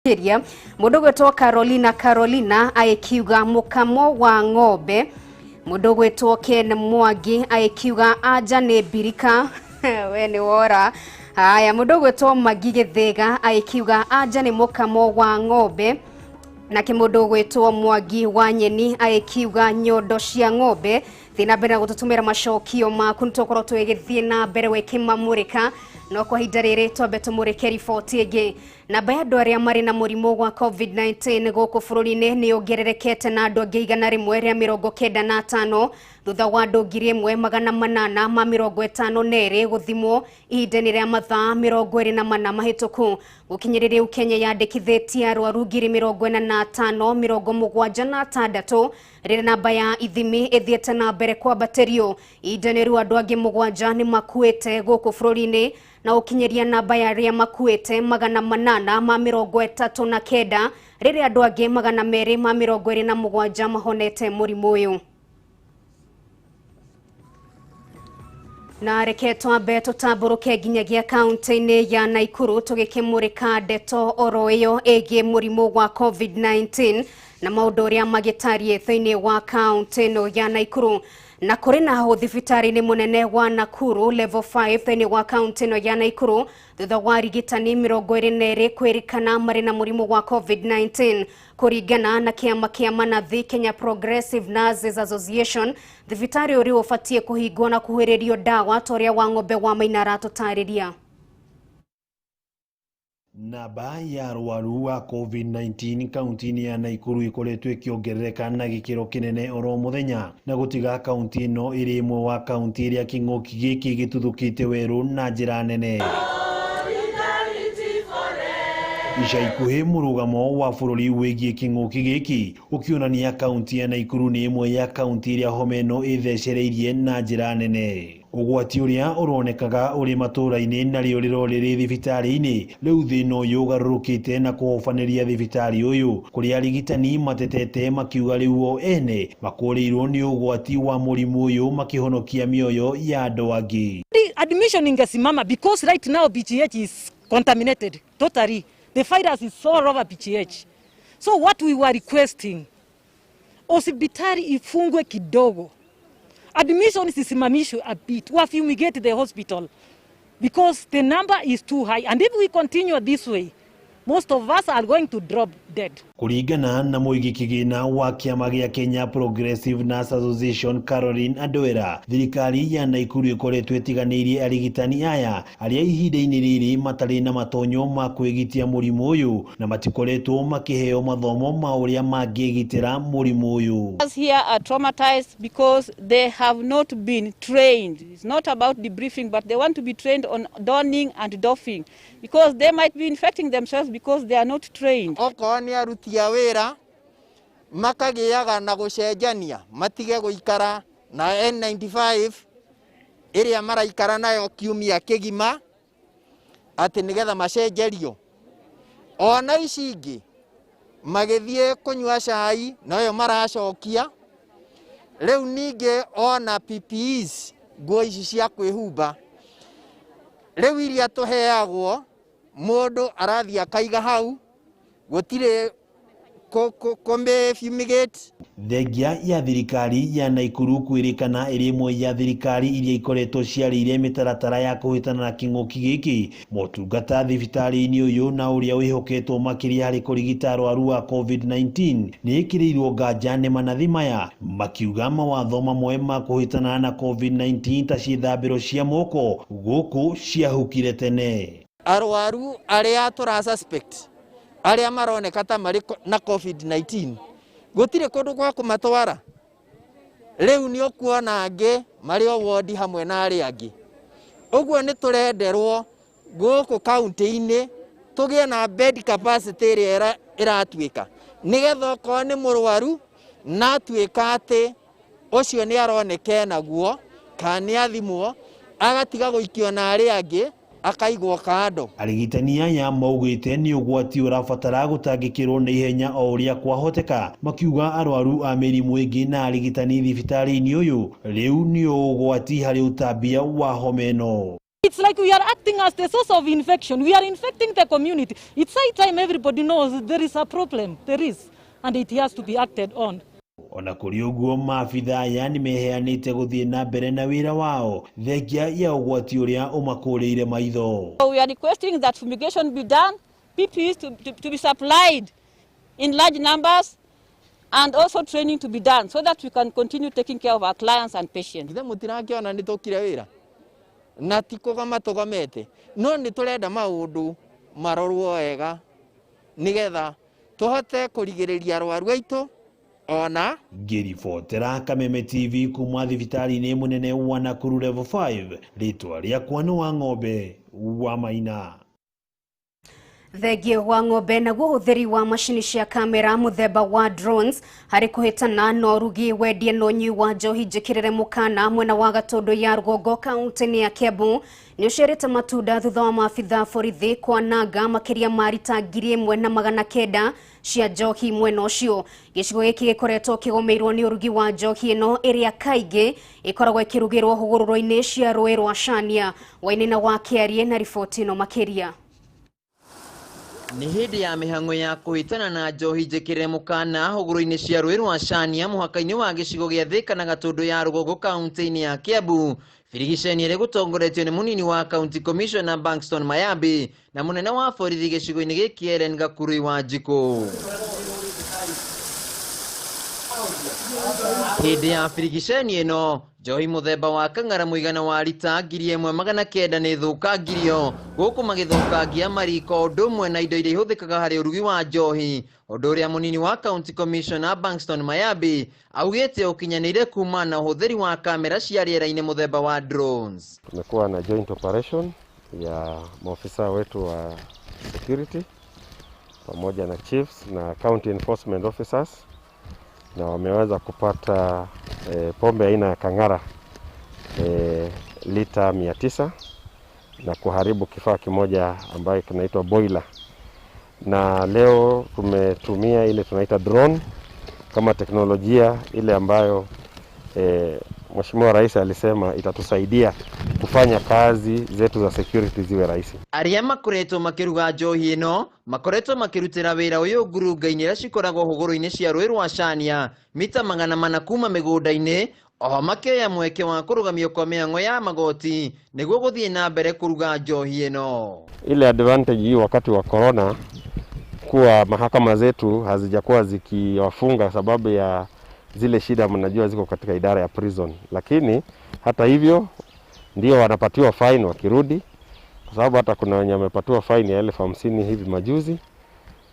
Makĩria mũndũ gwĩtwo Carolina Carolina agĩkiuga mũkamo wa ng'ombe, mũndũ gwĩtwo Ken Mwangi agĩkiuga anja nĩ mbirika we nĩ wora. Haya, mũndũ gwĩtwo Magi Gĩthĩga agĩkiuga anja nĩ mũkamo wa ng'ombe, nake mũndũ gwĩtwo Mwangi wa Nyeni agĩkiuga nyondo cia ng'ombe. Thiĩ na mbere na gũtũtũmĩra macokio maku, nĩ tũgũkorwo tũgĩgĩthiĩ na mbere gwĩkĩmamũrĩka, no kwa ihinda rĩrĩ twambe tũmũrĩke riboti ĩngĩ. Namba ya andũ arĩa marĩ na mũrimũ wa COVID-19 gũkũ bũrũri-inĩ nĩ yongererekete na andũ angĩ 195 thutha wa andũ 1852 gũthimwo ihinda-inĩ rĩa mathaa 24 mahĩtũku. Gũkinyĩria rĩu Kenya yandĩkithĩtie arwaru 45,076 rĩrĩa namba ya ithimi ĩthiĩte na mbere kwambatĩrio. Ihinda-inĩ rĩu andũ angĩ 7 nĩ makuĩte gũkũ bũrũri-inĩ na ũkinyĩria namba ya arĩa makuĩte 839 rĩrĩa andũ angĩ 227 mahonete mũrimũ ũyũ. Na reke twambe tũtambũrũke nginyagia kaunti-inĩ ya Naikuru tũgĩkĩmũrĩka ndeto oro ĩyo ĩgiĩ mũrimũ wa COVID-19 na maũndũ ũrĩa magĩtariĩ thĩinĩ wa kaunti ĩno ya Naikuru. Na kũrĩ na hau thibitarĩ-inĩ mũnene wa Nakuru level 5 thĩinĩ wa kaunti ĩno ya Naikuru thutha wa arigitani 22 kwĩrĩkana marĩ na mũrimũ wa COVID-19. Kũringana na kĩama kĩa manathi Kenya Progressive Nurses Association, thibitarĩ ũrĩa ũbatiĩ kũhingwo na kũhũrĩrio ndawa ta ũrĩa wa ng'ombe wa Maina aratũtarĩria. Namba ya arwaru a COVID-19 kaunti-inĩ ya Naikuru ĩkoretwo ĩkĩongerereka na gĩkĩro kĩnene oro mũthenya, na gũtiga kaunti ĩno ĩrĩ ĩmwe wa kaunti ĩrĩa kĩng'ũki gĩkĩ gĩtuthũkĩte werũ na njĩra nene. Ica ikuhĩ mũrũgamo wa bũrũri wĩgiĩ kĩng'ũki gĩkĩ ũkĩonania kaunti ya Naikuru nĩ ĩmwe ya kaunti ĩrĩa homa ĩno ĩthecereirie na njĩra nene. Ũgwati ũrĩa ũronekaga ũrĩ matũũra-inĩ narĩo rĩro rĩrĩ thibitarĩ-inĩ, rĩu thĩna ũyũ ũgarũrũkĩte na kũhobanĩria thibitarĩ ũyũ, kũrĩa arigitani matetete makiuga rĩu o ene makũrĩirwo nĩ ũgwati wa mũrimũ ũyũ makĩhonokia mĩoyo ya andũ angĩ. Admission ingesimama because right now BGH is contaminated totally. The virus is all over BGH. So what we were requesting, hospitali ifungwe kidogo. Admission isisimamishwe a bit. We fumigate the hospital because the number is too high. And if we continue this way, most of us are going to drop dead. Kũringana na mũigi kĩgĩna wa kĩama gĩa Kenya Progressive Nurse Association Caroline Andwera, thirikari ya Naikuru ĩkoretwo ĩtiganĩirie arigitani aya arĩa ihinda-inĩ rĩrĩ matarĩ na matonyo ma kwĩgitia mũrimũ ũyũ na matikoretwo makĩheo mathomo ma ũrĩa mangĩgitĩra mũrimũ ũyũ. Us here are traumatized because they have not been trained. It's not about debriefing, but they want to be trained on donning and doffing because they might be infecting themselves because they are not trained. Okorwo nĩ aruti a wĩra makagĩaga na gũcenjania, matige gũikara na N95 ĩrĩa maraikara nayo kiumia kĩgima, atĩ nĩgetha macenjerio. Ona ici ingĩ magĩthiĩ kũnyua cai noyo maracokia. Rĩu ningĩ ona PPEs, nguo ici cia kwĩhumba, rĩu iria tũheagwo mũndũ arathiĩ akaiga hau, gũtirĩ kũmĩ-fumigate. Thengia ya thirikari ya Naikuru kwĩrĩkana ĩrĩ ĩmwe ya thirikari iria ikoretwo ciarĩire mĩtaratara ya kũhĩtana na kĩng'ũki gĩkĩ, motungata thibitarĩ-inĩ ũyũ na ũrĩa wĩhoketwo makĩria harĩ kũrigita arwaru a COVID-19 nĩ ĩkĩrĩirwo nganja nĩ manathi maya, makiuga mawatho mamwe ma kũhĩtana na COVID-19 ta ciĩthambĩro cia moko gũkũ ciahukire tene. Arwaru arĩa tũra suspect arĩa maroneka ta marĩ na COVID-19 gũtirĩ kũndũ gwa kũmatwara. Rĩu nĩ ũkuona angĩ marĩ o wodi hamwe na arĩa angĩ. Ũguo nĩ tũrenderwo gũkũ kaunti-inĩ tũgĩe na bed capacity ĩrĩa ĩratuĩka, nĩgetha okorwo nĩ mũrwaru na atuĩka atĩ ũcio nĩ aroneka enaguo kana nĩ athimwo, agatiga gũikio na arĩa angĩ akaigwo kando. Arigitani aya maugĩte nĩ ũgwati ũrabatara gũtangĩkĩrwo na ihenya o ũrĩa kwahoteka, makiuga arwaru a mĩrimũ ĩngĩ na arigitani thibitarĩ-inĩ ũyũ rĩu nĩ ũgwati harĩ ũtambia wa homa ĩno. It's like we are acting as the source of infection. We are infecting the community. It's high time everybody knows there is a problem. There is, and it has to be acted on. Ona kũrĩ ũguo, maabitha aya nĩmeheanĩte gũthiĩ na mbere na wĩra wao thengia ya ũgwati ũrĩa ũmakũrĩire maitho. So we are requesting that fumigation be done, PPEs to be supplied in large numbers, and also training to be done so that we can continue taking care of our clients and patients. Githe mũtirakĩona nĩ tũkire wĩra na ti kũgoma tũgomete, no nĩ tũrenda maũndũ marorwo wega nĩgetha tũhote kũrigĩrĩria arwaru aitũ ona. Ngĩribotera Kameme TV kuma thibitarĩ-inĩ mũnene wa Nakuru Level 5, rĩtwa rĩakwa nĩ wa Ng'ombe wa Maina. Thengio wa Ng'ombe. Naguo ũhũthĩri wa macini cia kamera mũthemba wa drones harĩ kũhĩtana na ũrugi, wendia na ũnyui wa njohi njĩkĩrĩre mũkana mwena wa Gatũndũ ya Rũgongo, kaunti-inĩ ya Kiambu, nĩ ũciarĩte matunda thutha wa maabitha borithi kwananga makĩria ma rita 1900 cia njohi mwena ũcio. Gĩcigo gĩkĩ gĩkoretwo kĩgũmĩirwo nĩ ũrugi wa njohi ĩno, ĩrĩa kaingĩ ĩkoragwo ĩkĩrugĩrwo hũgũrũrũ-inĩ cia rũĩ rwa Cania. Wainĩna wa Kĩarie na riboti ĩno makĩria. Nĩ hĩndĩ ya mĩhang'o ya kũhĩtana na njohi njĩkĩre mũkana hũgũrũ-inĩ cia rũĩ rwa Cania, mũhaka-inĩ wa gĩcigo gĩa Thĩka na Gatũndũ ya Rũgongo, kaunti-inĩ ya Kiambu, birigiceni ĩrĩa gũtongoretio nĩ mũnini wa county commissioner Bankston Mayambi na mũnene wa borithi gĩcigo-inĩ gĩkĩ Ellen Gakurui Wanjikũ. Hĩndĩ ya birigiceni ĩno, njohi mũthemba wa kang'ara mũigana wa rita 1900 nĩ thũkangirio gũkũ, magĩthũkangia mariko ũndũ ũmwe na indo iria ihũthĩkaga harĩ ũrugi wa njohi, ũndũ ũrĩa mũnini wa county commissioner Bankston Mayambi augĩte ũkinyanĩire kuma na ũhũthĩri wa kamera cia rĩera-inĩ mũthemba wa drones. Tumekuwa na joint operation ya maofisa wetu wa security pamoja na chiefs na county enforcement officers, na wameweza kupata pombe aina ya kang'ara lita 900 na kuharibu kifaa kimoja ambayo kinaitwa boiler. Na leo tumetumia ile tunaita drone kama teknolojia ile ambayo Mheshimiwa Rais alisema itatusaidia kufanya kazi zetu za security ziwe rahisi. Arĩa makoretwo makĩruga njohi ĩno makoretwo makĩrutĩra wĩra ũyũ ngurunga-inĩ iria cikoragwo hũgũrũ-inĩ cia rũĩ rwa Cania, mita 400 kuma mĩgũnda-inĩ, oho makĩoya mweke wa kũrũgamio kwa mĩhang'o ya magoti nĩguo gũthiĩ na mbere kũruga njohi ĩno. Ile advantage hii wakati wa corona kuwa mahakama zetu hazijakuwa zikiwafunga sababu ya zile shida mnajua ziko katika idara ya prison, lakini hata hivyo ndio wanapatiwa fine wakirudi, kwa sababu hata kuna wenye wamepatiwa fine ya 50,000 hivi majuzi,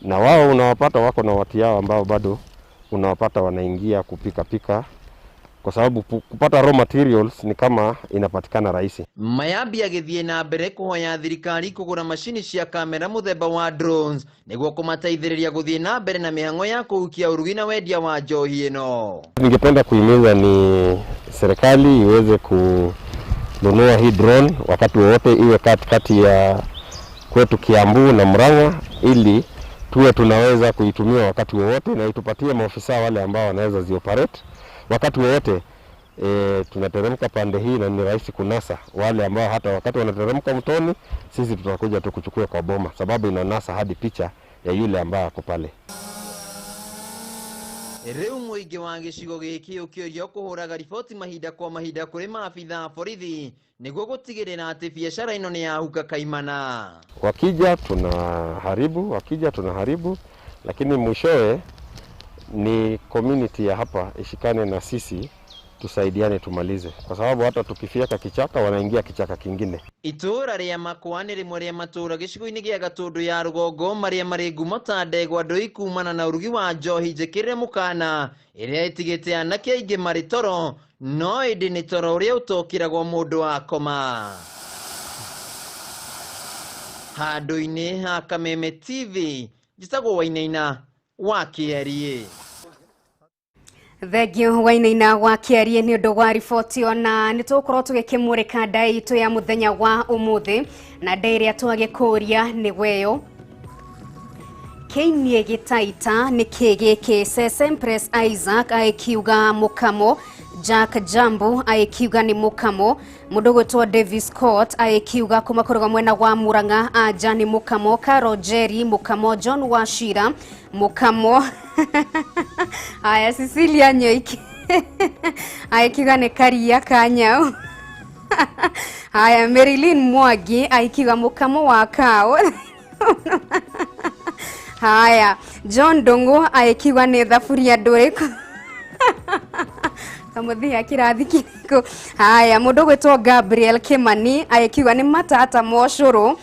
na wao unawapata wako na watu yao ambao bado unawapata wanaingia kupika pika, kwa sababu kupata raw materials ni kama inapatikana rahisi. Mayambi agĩthiĩ na mbere kũhoya thirikari kũgũra macini cia kamera mũthemba wa drones nĩguo kũmateithĩrĩria gũthiĩ na mbere na mĩhang'o ya kũhukia ũrugi na wendia wa njohi ĩno. Ningependa kuhimiza ni serikali iweze kununua hii drone wakati wowote, iwe katikati ya kwetu Kiambu na Murang'a, ili tuwe tunaweza kuitumia wakati wowote na itupatie maofisa wale ambao wanaweza zioperate wakati wowote. Tunateremka pande hii na ni rahisi kunasa wale ambao hata wakati wanateremka mtoni, sisi tutakuja tu kuchukua kwa boma, sababu inanasa hadi picha ya yule ambaye ako pale. Rĩu mũingĩ wa gĩcigo gĩkĩ ũkĩũrio kũhũraga riboti mahinda kwa mahinda kũrĩ maabitha a borithi nĩguo gũtigĩrĩra atĩ biacara ĩno nĩ yahuka kaimana. Wakija tunaharibu, wakija tunaharibu, lakini mwishowe ni community ya hapa ishikane na sisi, tusaidiane tumalize, kwa sababu hata tukifieka kichaka wanaingia kichaka kingine. Itũũra rĩa Makwa nĩ rĩmwe rĩa matũũra gĩcigo-inĩ gĩa Gatũndũ ya Rũgongo marĩa marĩ ngumo ta ndegwa ndũi kumana na ũrugi wa njohi njĩkĩrĩre mũkana ĩrĩa ĩtigĩte anake aingĩ marĩ toro, no ĩndĩ nĩ toro ũrĩa ũtokĩragwo mũndũ akoma. Handũ-inĩ ha Kameme TV, njĩtagwo Wainaina wa Kĩarie. Thengio Wainaina wa Kĩarie nĩ ũndũ wa riboti. Ona nĩ tũgũkorwo tũgĩkĩmũrĩka ndai itũ ya mũthenya wa ũmũthĩ, na ndai ĩrĩa twagĩkũria nĩ weyo kĩinie gĩtaita nĩ kĩ gĩkĩ. Cece Empress Isaac agĩkiuga mũkamo. Jack Jambu agĩkiuga nĩ mũkamo. Mũndũ ũgwĩtwo Davis Scott agĩkiuga kuma kũrũga mwena wa Murang'a anja nĩ mũkamo. Carol Jerry mũkamo. John Wachira mũkamo. Aya, Cecilia Nyoiki agĩkiuga nĩ karia ka nyau. Haya, Marilyn Mwangi agĩkiuga mũkamo wa kaũ. Haya, John Ndung'u agĩkiuga nĩ thaburia ndũrĩkũ. Kamuthia kĩrathi kĩrĩkũ. Haya, mũndũ ũgwĩtwo Gabriel Kimani agĩkiuga nĩ matata mocũrũ.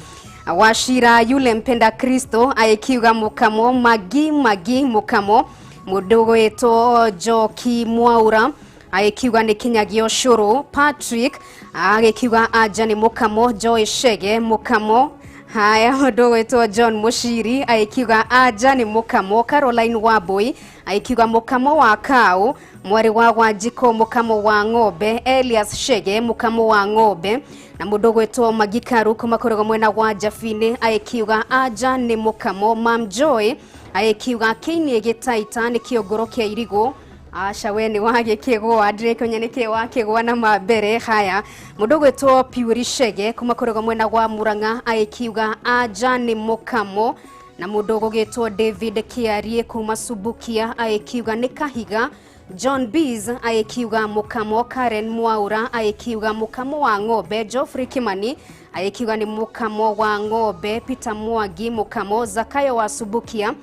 Wachira yule mpenda Kristo agĩkiuga mũkamo. Magi Magi mũkamo. Mũndũ ũgwĩtwo Njoki Mwaura agĩkiuga nĩ kinyagia ũcũrũ. Patrick agĩkiuga anja nĩ mũkamo. Joy Shege mũkamo. Haya, mũndũ ũgwĩtwo John Mushiri agĩkiuga anja nĩ mũkamo. Caroline Wambui agĩkiuga mũkamo wa kaũ. Mwarĩ wa Wanjikũ mũkamo wa ng'ombe. Elias Shege mũkamo wa ng'ombe. Na mũndũ ũgwĩtwo Magikaru kuma kũrũga mwena wa Jabini agĩkiuga anja nĩ mũkamo. Mam Joy agĩkiuga kĩini gĩtaita nĩ kĩongoro kĩa irigũ. Aca we nĩ wagĩkĩgũa, ndĩrekĩmenya nĩkĩ wakĩgũa na mambere. Haya, mũndũ ũgwĩtwo Puri Shege kuma kũrũga mwena wa Murang'a agĩkiuga anja nĩ mũkamo. Na mũndũ ũgũgĩtwo David Kĩarie kuma Subukia agĩkiuga nĩ kahiga. John Bees agĩkiuga mũkamo. Karen Mwaura agĩkiuga mũkamo wa ng'ombe. Geoffrey Kimani agĩkiuga nĩ mũkamo wa ng'ombe. Peter Mwangi mũkamo. Zakayo wa Subukia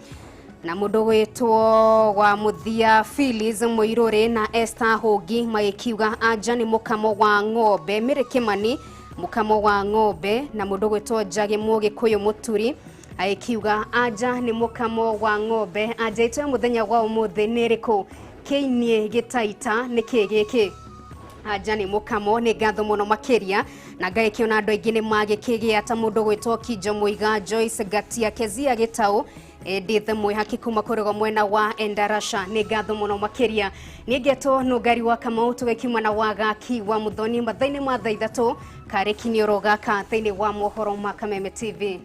na mũndũ ũgwĩtwo wa mũthia Phyllis Mũirũrĩ na Esther Hũngi magĩkiuga anja nĩ mũkamo wa ng'ombe. Mary Kimani mũkamo wa ng'ombe. Na mũndũ ũgwĩtwo Njagi Mũgĩkũyũ Mũturi agĩkiuga anja nĩ mũkamo wa ng'ombe. Anja itũ ya mũthenya wa ũmũthĩ nĩ ĩrĩkũ? Kĩinie gĩtaita nĩ kĩ gĩkĩ? Anja nĩ mũkamo. Nĩ ngatho mũno makĩria na ngagĩkĩona andũ aingĩ nĩ magĩkĩgĩa ta mũndũ ũgwĩtwo Kinjo Mũiga, Joyce Ngatia, Kezia Gĩtaũ, Edith Mwihaki kuma kũrũga mwena wa Endarasha. Nĩ ngatho mũno makĩria. Niĩ ngetwo Nũngari wa Kamau, tũgĩkiuma na wagaki wa Muthoni mathaa-inĩ ma thaa 3 karĩ kinioro gaka thĩinĩ wa mohoro ma Kameme TV.